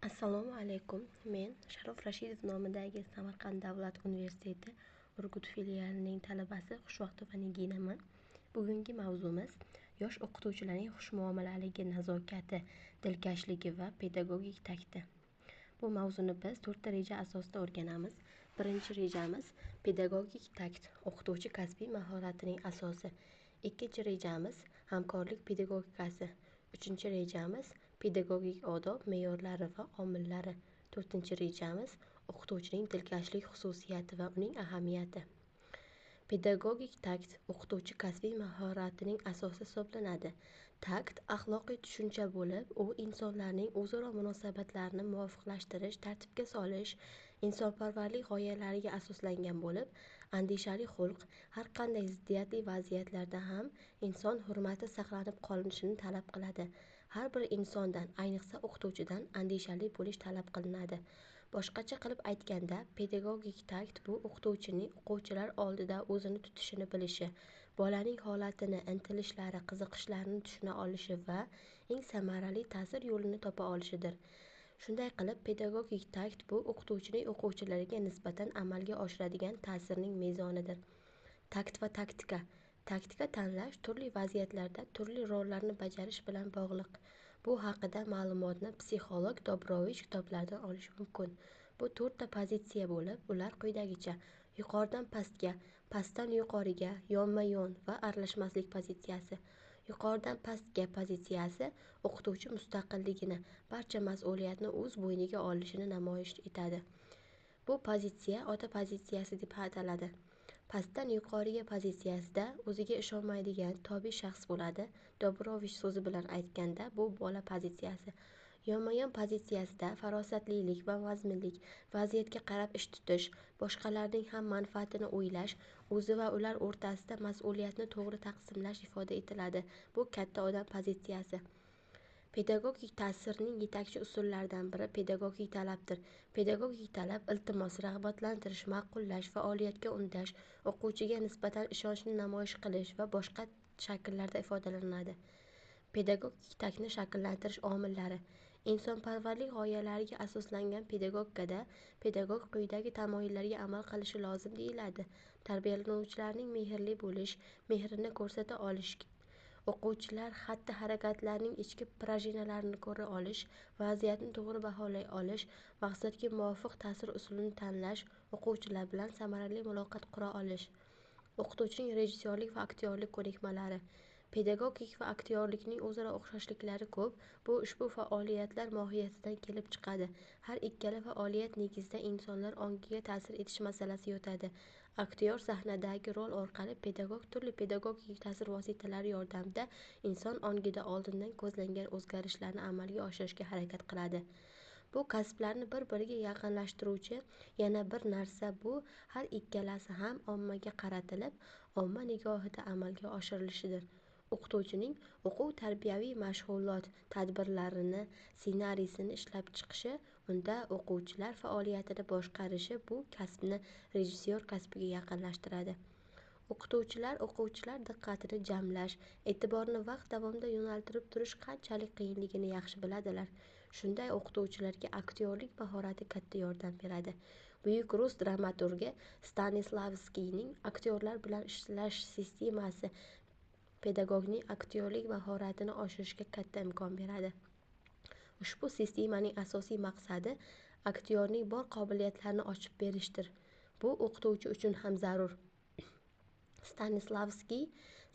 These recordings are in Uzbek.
Assalomu alaykum. Men Sharof Rashidov nomidagi Samarqand davlat universiteti Urgut filialining talabasi Xushvaqtova Niginaman. Bugungi mavzumiz yosh o'qituvchilarning xushmuomalaligi, nazokati, dilkashligi va pedagogik takti. Bu mavzuni biz to'rtta reja asosida o'rganamiz. Birinchi rejamiz pedagogik takt, o'qituvchi kasbiy mahoratining asosi. Ikkinchi rejamiz hamkorlik pedagogikasi. Uchinchi rejamiz pedagogik odob me'yorlari va omillari. To'rtinchi rejamiz o'qituvchining dilkashlik xususiyati va uning ahamiyati. Pedagogik takt o'qituvchi kasbiy mahoratining asosi hisoblanadi. Takt axloqiy tushuncha bo'lib, u insonlarning o'zaro munosabatlarini muvofiqlashtirish, tartibga solish, insonparvarlik g'oyalariga asoslangan bo'lib, andishali xulq har qanday ziddiyatli vaziyatlarda ham inson hurmati saqlanib qolinishini talab qiladi. Har bir insondan, ayniqsa o'qituvchidan andishali bo'lish talab qilinadi. Boshqacha qilib aytganda, pedagogik takt bu o'qituvchining o'quvchilar oldida o'zini tutishini bilishi, bolaning holatini, intilishlari, qiziqishlarini tushuna olishi va eng samarali ta'sir yo'lini topa olishidir. Shunday qilib, pedagogik takt bu o'qituvchining o'quvchilarga nisbatan amalga oshiradigan ta'sirning mezonidir. Takt va taktika. Taktika tanlash turli vaziyatlarda turli rollarni bajarish bilan bog'liq. Bu haqida ma'lumotni psixolog Dobrovich kitoblaridan olish mumkin. Bu to'rtta pozitsiya bo'lib, ular quyidagicha: yuqoridan pastga, pastdan yuqoriga, yonma-yon va aralashmaslik pozitsiyasi. Yuqoridan pastga pozitsiyasi o'qituvchi mustaqilligini, barcha mas'uliyatni o'z bo'yniga olishini namoyish etadi. Bu pozitsiya ota pozitsiyasi deb ataladi. Pastdan yuqoriga pozitsiyasida o'ziga ishonmaydigan tobi shaxs bo'ladi. Dobrovich so'zi bilan aytganda, bu bola pozitsiyasi. Yonma-yon pozitsiyasida farosatlilik va vazminlik, vaziyatga qarab ish tutish, boshqalarning ham manfaatini o'ylash, o'zi va ular o'rtasida mas'uliyatni to'g'ri taqsimlash ifoda etiladi. Bu katta odam pozitsiyasi. Pedagogik ta'sirning yetakchi usullaridan biri pedagogik talabdir. Pedagogik talab iltimos, rag'batlantirish, ma'qullash, faoliyatga undash, o'quvchiga nisbatan ishonchni namoyish qilish va boshqa shakllarda ifodalanadi. Pedagogik taktni shakllantirish omillari. Insonparvarlik g'oyalariga asoslangan pedagogikada pedagog quyidagi tamoyillarga amal qilishi lozim deyiladi. Tarbiyalanuvchilarning mehrli bo'lish, mehrini ko'rsata olish, o'quvchilar xatti-harakatlarining ichki prujinalarini ko'ra olish, vaziyatni to'g'ri baholay olish, maqsadga muvofiq ta'sir usulini tanlash, o'quvchilar bilan samarali muloqot qura olish. O'qituvchining rejissyorlik va aktyorlik ko'nikmalari. Pedagogik va aktyorlikning o'zaro o'xshashliklari ko'p. Bu ushbu faoliyatlar mohiyatidan kelib chiqadi. Har ikkala faoliyat negizida insonlar ongiga ta'sir etish masalasi yotadi. Aktyor sahnadagi rol orqali, pedagog turli pedagogik ta'sir vositalari yordamida inson ongida oldindan ko'zlangan o'zgarishlarni amalga oshirishga harakat qiladi. Bu kasblarni bir-biriga yaqinlashtiruvchi yana bir narsa bu har ikkalasi ham ommaga qaratilib, omma nigohida amalga oshirilishidir. O'qituvchining o'quv-tarbiyaviy mashg'ulot tadbirlarini, ssenariysini ishlab chiqishi, unda o'quvchilar faoliyatini boshqarishi bu kasbni rejissyor kasbiga yaqinlashtiradi. O'qituvchilar o'quvchilar diqqatini jamlash, e'tiborni vaqt davomida yo'naltirib turish qanchalik qiyinligini yaxshi biladilar. Shunday o'qituvchilarga aktyorlik mahorati katta yordam beradi. Buyuk rus dramaturgi Stanislavskiyning aktyorlar bilan ishlash sistemasi pedagogning aktyorlik mahoratini oshirishga katta imkon beradi. Ushbu sistemaning asosiy maqsadi aktyorning bor qobiliyatlarini ochib berishdir. Bu o'qituvchi uchun ham zarur. Stanislavskiy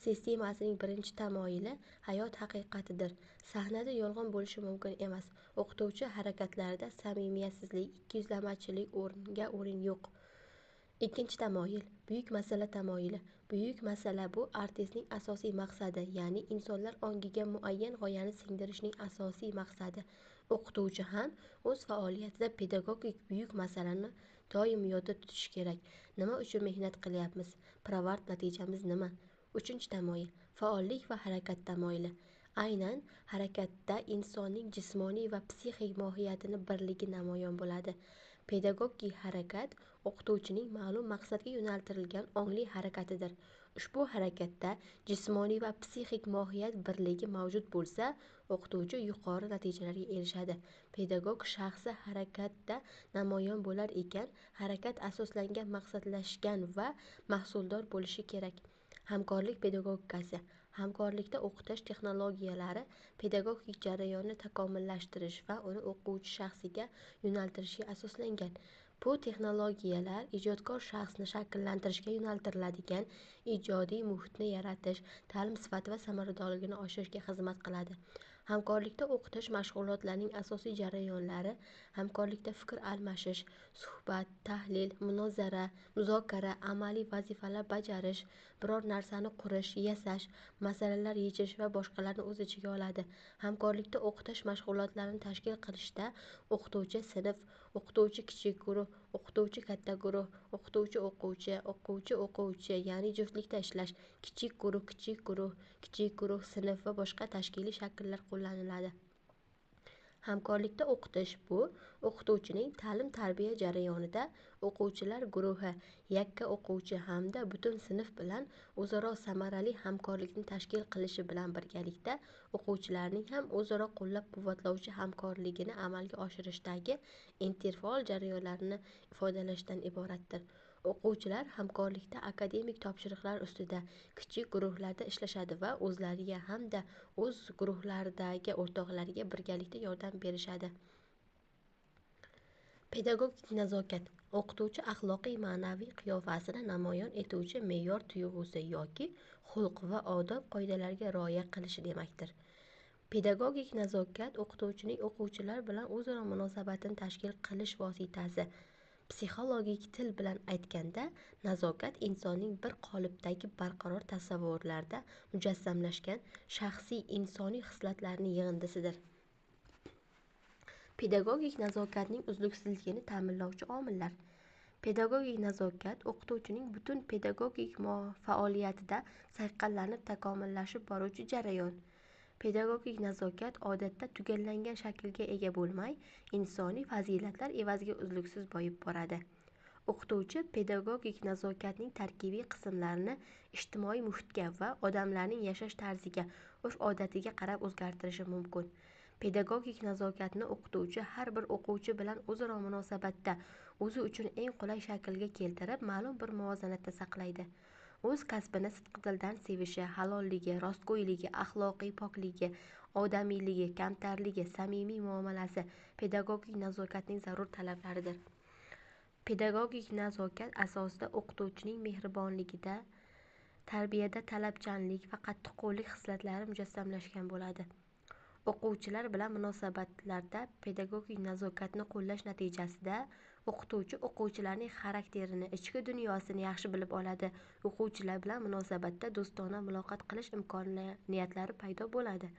sistemasining birinchi tamoyili hayot haqiqatidir. Sahnada yolg'on bo'lishi mumkin emas. O'qituvchi harakatlarida samimiyatsizlik, ikkiyuzlamachilik o'ringa o'rin yo'q. Ikkinchi tamoyil buyuk masala tamoyili. Buyuk masala bu artistning asosiy maqsadi, ya'ni insonlar ongiga muayyan g'oyani singdirishning asosiy maqsadi. O'qituvchi ham o'z faoliyatida pedagogik buyuk masalani doim yodda tutishi kerak. Nima uchun mehnat qilyapmiz? Pirovard natijamiz nima? Uchinchi tamoyil faollik va harakat tamoyili. Aynan harakatda insonning jismoniy va psixik mohiyatini birligi namoyon bo'ladi. Pedagogik harakat o'qituvchining ma'lum maqsadga yo'naltirilgan ongli harakatidir. Ushbu harakatda jismoniy va psixik mohiyat birligi mavjud bo'lsa, o'qituvchi yuqori natijalarga erishadi. Pedagog shaxsi harakatda namoyon bo'lar ekan, harakat asoslangan, maqsadlashgan va mahsuldor bo'lishi kerak. Hamkorlik pedagogikasi. Hamkorlikda o'qitish texnologiyalari pedagogik jarayonni takomillashtirish va uni o'quvchi shaxsiga yo'naltirishga asoslangan. Bu texnologiyalar ijodkor shaxsni shakllantirishga yo'naltiriladigan ijodiy muhitni yaratish, ta'lim sifati va samaradorligini oshirishga xizmat qiladi. Hamkorlikda o'qitish mashg'ulotlarining asosiy jarayonlari hamkorlikda fikr almashish, suhbat, tahlil, munozara, muzokara, amaliy vazifalar bajarish, biror narsani qurish, yasash, masalalar yechish va boshqalarni o'z ichiga oladi. Hamkorlikda o'qitish mashg'ulotlarini tashkil qilishda o'qituvchi sinf, o'qituvchi kichik guruh, o'qituvchi katta guruh, o'qituvchi o'quvchi, o'quvchi o'quvchi, ya'ni juftlikda ishlash, kichik guruh, kichik guruh, kichik guruh, sinf va boshqa tashkiliy shakllar qo'llaniladi. Hamkorlikda o'qitish bu o'qituvchining ta'lim-tarbiya jarayonida o'quvchilar guruhi, yakka o'quvchi hamda butun sinf bilan o'zaro samarali hamkorlikni tashkil qilishi bilan birgalikda o'quvchilarning ham o'zaro qo'llab-quvvatlovchi hamkorligini amalga oshirishdagi interfaol jarayonlarni ifodalashdan iboratdir. O'quvchilar hamkorlikda akademik topshiriqlar ustida kichik guruhlarda ishlashadi va o'zlariga hamda o'z guruhlaridagi o'rtoqlariga birgalikda yordam berishadi. Pedagogik nazokat o'qituvchi axloqiy ma'naviy qiyofasini namoyon etuvchi me'yor tuyg'usi yoki xulq va odob qoidalariga rioya qilishi demakdir. Pedagogik nazokat o'qituvchining o'quvchilar bilan o'zaro munosabatini tashkil qilish vositasi. Psixologik til bilan aytganda, nazokat insonning bir qolipdagi barqaror tasavvurlarda mujassamlashgan shaxsiy insoniy xislatlarning yig'indisidir. Pedagogik nazokatning uzluksizligini ta'minlovchi omillar. Pedagogik nazokat o'qituvchining butun pedagogik faoliyatida sayqallanib takomillashib boruvchi jarayon. Pedagogik nazokat odatda tugallangan shaklga ega bo'lmay, insoniy fazilatlar evaziga uzluksiz boyib boradi. O'qituvchi pedagogik nazokatning tarkibiy qismlarini ijtimoiy muhitga va odamlarning yashash tarziga, urf-odatiga qarab o'zgartirishi mumkin. Pedagogik nazokatni o'qituvchi har bir o'quvchi bilan o'zaro munosabatda o'zi uchun eng qulay shaklga keltirib, ma'lum bir muvozanatda saqlaydi. O'z kasbini sidqidildan sevishi, halolligi, rostgo'yligi, axloqiy pokligi, odamiyligi, kamtarligi, samimiy muomalasi pedagogik nazokatning zarur talablaridir. Pedagogik nazokat asosida o'qituvchining mehribonligida, tarbiyada talabchanlik va qattiqqo'llik xislatlari mujassamlashgan bo'ladi. O'quvchilar bilan munosabatlarda pedagogik nazokatni qo'llash natijasida o'qituvchi o'quvchilarning xarakterini, ichki dunyosini yaxshi bilib oladi. O'quvchilar bilan munosabatda do'stona muloqot qilish imkoniyatlari paydo bo'ladi.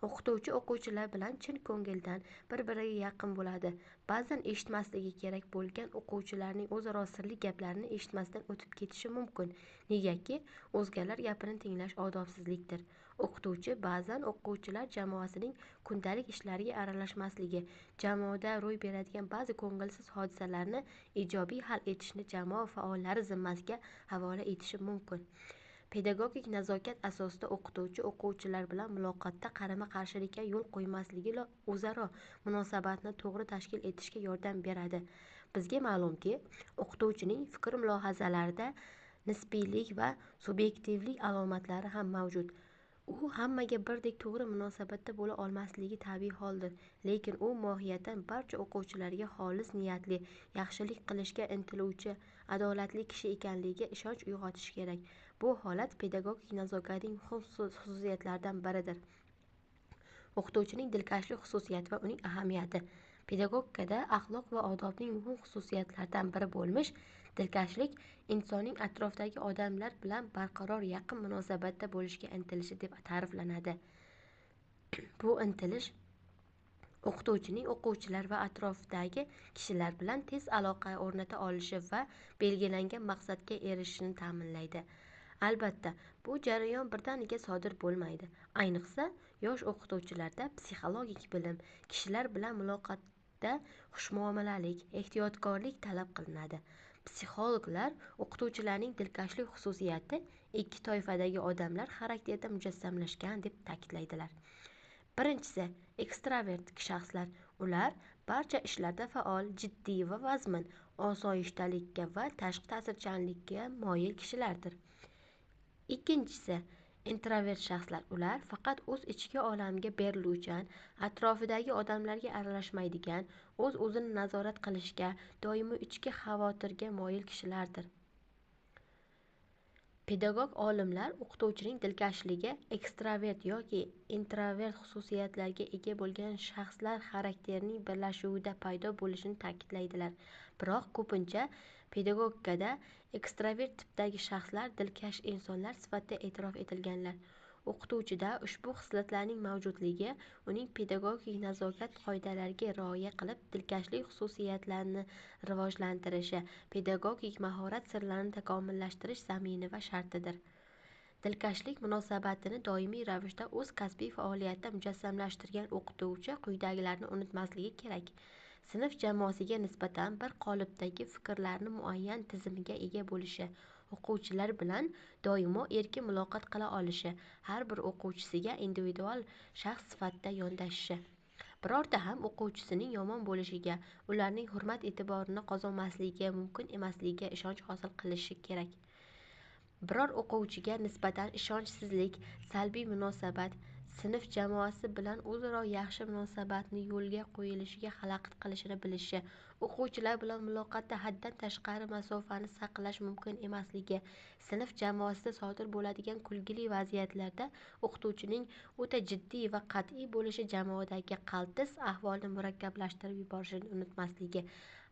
O'qituvchi o'quvchilar bilan chin ko'ngildan bir-biriga yaqin bo'ladi. Ba'zan eshitmasligi kerak bo'lgan o'quvchilarning o'zaro sirli gaplarini eshitmasdan o'tib ketishi mumkin. Negaki, o'zgalar gapini tinglash odobsizlikdir. O'qituvchi ba'zan o'quvchilar jamoasining kundalik ishlariga aralashmasligi, jamoada ro'y beradigan ba'zi ko'ngilsiz hodisalarni ijobiy hal etishni jamoa faollari zimmasiga havola etishi mumkin. Pedagogik nazokat asosida o'qituvchi o'quvchilar bilan muloqotda qarama-qarshilikka yo'l qo'ymasligi o'zaro munosabatni to'g'ri tashkil etishga yordam beradi. Bizga ma'lumki, o'qituvchining fikr-mulohazalarida nisbiylik va subyektivlik alomatlari ham mavjud. U hammaga birdek to'g'ri munosabatda bo'la olmasligi tabiiy holdir, lekin u mohiyatan barcha o'quvchilarga xolis niyatli, yaxshilik qilishga intiluvchi, adolatli kishi ekanligiga ishonch uyg'otishi kerak. Bu holat pedagogik nazokatning xususiyatlaridan biridir. O'qituvchining dilkashlik xususiyati va uning ahamiyati. Pedagogikada axloq va odobning muhim xususiyatlaridan biri bo'lmish dilkashlik insonning atrofdagi odamlar bilan barqaror yaqin munosabatda bo'lishga intilishi deb ta'riflanadi. Bu intilish o'qituvchining o'quvchilar va atrofdagi kishilar bilan tez aloqa o'rnata olishi va belgilangan maqsadga erishishini ta'minlaydi. Albatta, bu jarayon birdaniga sodir bo'lmaydi. Ayniqsa, yosh o'qituvchilarda psixologik bilim, kishilar bilan muloqotda xushmuomalalik, ehtiyotkorlik talab qilinadi. Psixologlar o'qituvchilarning dilkashlik xususiyati ikki toifadagi odamlar xarakterida mujassamlashgan deb ta'kidlaydilar. Birinchisi, ekstravert shaxslar. Ular barcha ishlarda faol, jiddiy va vazmin, osoyishtalikka va tashqi ta'sirchanlikka moyil kishilardir. Ikkinchisi, introvert shaxslar. Ular faqat o'z ichki olamiga beriluvchan, atrofidagi odamlarga aralashmaydigan, o'z-o'zini nazorat qilishga, doimo ichki xavotirga moyil kishilardir. Pedagog olimlar o'qituvchining dilkashligi ekstravert yoki introvert xususiyatlarga ega bo'lgan shaxslar xarakterining birlashuvida paydo bo'lishini ta'kidlaydilar. Biroq ko'pincha pedagogikada ekstravert tipdagi shaxslar dilkash insonlar sifatida e'tirof etilganlar. O'qituvchida ushbu xislatlarning mavjudligi uning pedagogik nazokat qoidalariga rioya qilib, dilkashlik xususiyatlarini rivojlantirishi, pedagogik mahorat sirlarini takomillashtirish zamini va shartidir. Dilkashlik munosabatini doimiy ravishda o'z kasbiy faoliyatida mujassamlashtirgan o'qituvchi quyidagilarni unutmasligi kerak. Sinf jamoasiga nisbatan bir qolipdagi fikrlarni muayyan tizimiga ega bo'lishi, o'quvchilar bilan doimo erkin muloqot qila olishi, har bir o'quvchisiga individual shaxs sifatida yondashishi. Birorta ham o'quvchisining yomon bo'lishiga, ularning hurmat-e'tiborini qozonmasligi mumkin emasligiga ishonch hosil qilishi kerak. Biror o'quvchiga nisbatan ishonchsizlik, salbiy munosabat sinf jamoasi bilan o'zaro yaxshi munosabatni yo'lga qo'yilishiga xalaqit qilishini bilishi, o'quvchilar bilan muloqotda haddan tashqari masofani saqlash mumkin emasligi, sinf jamoasida sodir bo'ladigan kulgili vaziyatlarda o'qituvchining o'ta jiddiy va qat'iy bo'lishi jamoadagi qaltis ahvolni murakkablashtirib yuborishini unutmasligi,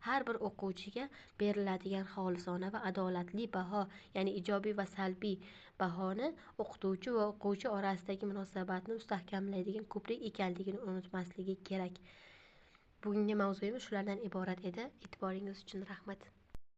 har bir o'quvchiga beriladigan xolisona va adolatli baho, ya'ni ijobiy va salbiy bahoni o'qituvchi va o'quvchi orasidagi munosabatni mustahkamlaydigan ko'prik ekanligini unutmasligi kerak. Bugungi mavzuyimiz shulardan iborat edi. E'tiboringiz uchun rahmat.